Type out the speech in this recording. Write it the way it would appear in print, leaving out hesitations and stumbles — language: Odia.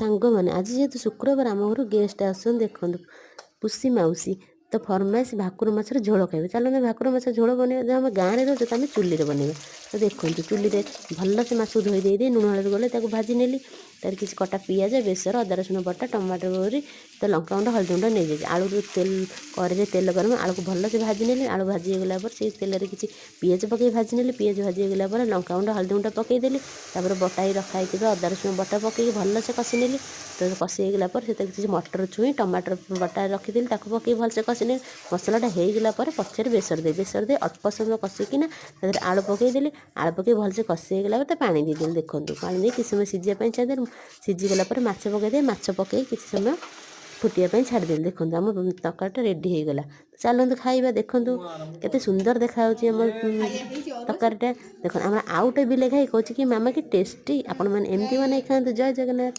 ସାଙ୍ଗମାନେ, ଆଜି ଯେହେତୁ ଶୁକ୍ରବାର, ଆମ ଘରୁ ଗେଷ୍ଟ ଆସୁଛନ୍ତି। ଦେଖନ୍ତୁ, ପୁଷି ମାଉସୀ ତ ଫରମାଇଶ, ଭାକୁର ମାଛର ଝୋଳ ଖାଇବେ। ଚାଲନ୍ତୁ, ଭାକୁର ମାଛ ଝୋଳ ବନେଇବା। ଯଦି ଆମେ ଗାଁରେ ରହୁଛୁ ତ ଆମେ ଚୁଲିରେ ବନେଇବା। ତ ଦେଖନ୍ତୁ, ଚୁଲିରେ ଭଲସେ ମାଛକୁ ଧୋଇ ଦେଇ ଦେଇ ଲୁଣ ହଳଦୀ ଗୋଳେଇ ତାକୁ ଭାଜି ନେଲି। ତାର କିଛି କଟା ପିଆଜ, ବେସର, ଅଦା ରସୁଣ ବଟା, ଟମାଟୋ କରି ତ ଲଙ୍କାଗୁଣ୍ଡ, ହଳଦୀ ଗୁଣ୍ଡ ନେଇଯାଇଛି। ଆଳୁରୁ ତେଲ, କଡ଼େଇରେ ତେଲ ଗରମ, ଆଳୁକୁ ଭଲସେ ଭାଜି ନେଲି। ଆଳୁ ଭାଜି ହେଇଗଲା ପରେ ସେଇ ତେଲରେ କିଛି ପିଆଜ ପକାଇ ଭାଜି ନେଲି। ପିଆଜ ଭାଜି ହେଇଗଲା ପରେ ଲଙ୍କାଗୁଣ୍ଡ, ହଳଦୀ ଗୁଣ୍ଡ ପକାଇଦେଲି। ତାପରେ ବଟା ହେଇ ରଖା ହେଇଥିବା ଅଦା ରସୁଣ ବଟା ପକାଇକି ଭଲସେ କଷି ନେଲି। ତ କଷି ହେଇଗଲା ପରେ ସେଥିରେ କିଛି ମଟର ଛୁଇଁ, ଟମାଟର ବଟା ରଖିଥିଲି, ତାକୁ ପକାଇ ଭଲସେ କଷି ନେଲି। ମସଲାଟା ହେଇଗଲା ପରେ ପଛରେ ବେସର ଦେଇ, ବେସର ଦେଇ ଅଳ୍ପ ସମୟ କଷିକିନା ତା ଦେହରେ ଆଳୁ ପକାଇଦେଲି। ଆଳୁ ପକାଇ ଭଲସେ କଷି ହେଇଗଲା ପରେ ପାଣି ଦେଇଦେଲି। ଦେଖନ୍ତୁ, ପାଣି ଦେଇ କିଛି ସମୟ ସିଝିବା ପାଇଁ ଛାଡ଼ିଦେଲି। ସିଝିଗଲା ପରେ ମାଛ ପକାଇଦେଲି। ମାଛ ପକାଇ କିଛି ସମୟ ଫୁଟିବା ପାଇଁ ଛାଡ଼ିଦେଲି। ଦେଖନ୍ତୁ, ଆମ ତରକାରୀଟା ରେଡ଼ି ହେଇଗଲା। ଚାଲନ୍ତୁ ଖାଇବା। ଦେଖନ୍ତୁ, କେତେ ସୁନ୍ଦର ଦେଖାଯାଉଛି ଆମ ତରକାରୀଟା। ଦେଖନ୍ତୁ, ଆମର ଆଉ ଗୋଟେ ବିଲେଇ ଖାଇ କହୁଛି କି, "ମାମା, କି ଟେଷ୍ଟି!" ଆପଣମାନେ ଏମିତି ବନେଇ ଖାଆନ୍ତୁ। ଜୟ ଜଗନ୍ନାଥ।